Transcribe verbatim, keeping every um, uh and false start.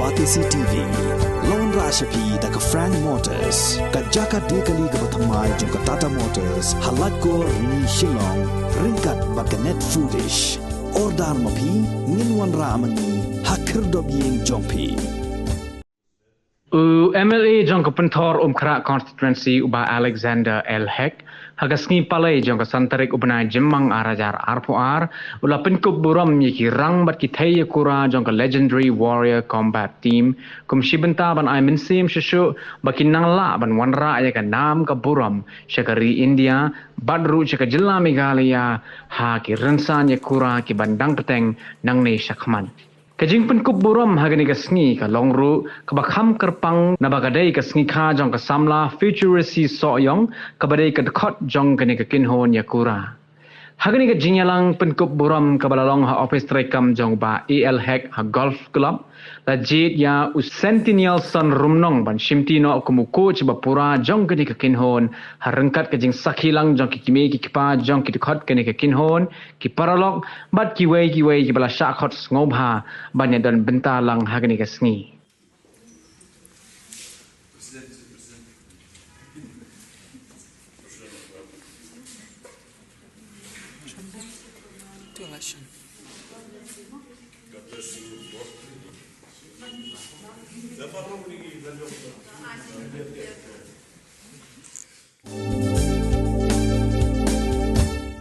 R T C T V. La wanrah sha phi da ka Frank Motors, ka jaka die kali kaba thymmai jong ka Tata Motors ha Laitkor, Rni, Shillong, ryngkat bad ka Net Foodish. Order ma phi, ngin wanrah ma ngi ha khyrdop ïing jong phi. U M L A jong ka Pynthor Umkhrah Constituency, u Bah Alexander L Hek, ha ka sngi Palei jong ka san tarik u bnai Jymmang ar hajar arphew ar, u la pynkup burom ïa ki rang bad ki thei ïakura jong ka Legendary Warrior Combat Team, kum shi bynta ban ai mynsiem shuh shuh ba kin nang lah ban wanrah ïa ka nam ka burom sha ka ri India bad ruh sha ka jylla Meghalaya ha ki rynsan ïakura kiban dang bteng nangne shakhmat. Ka jingpynkup burom ha kane ka sngi ka long ruh kaba kham kyrpang naba ka dei ka sngi kha jong ka samla Futurity Sohiong, kaba dei ka dkhot jong kane ka kynhun ïakura. Ha kane ka jingïalang pynkup burom kaba la long ha ophis treikam jong u Bah A L Hek ha Golf Club, la jied ïa u Centennial Son Rumnong ban shimti noh kum u coach ba pura jong kane ka kynhun, ha ryngkat ka jingsakhi lang jong ki kmie ki kpa jong ki dkhot kane ka kynhun, ki paralok bad kiwei kiwei kiba la shah khot sngewbha ban ïadon bynta lang ha kane ka sngi.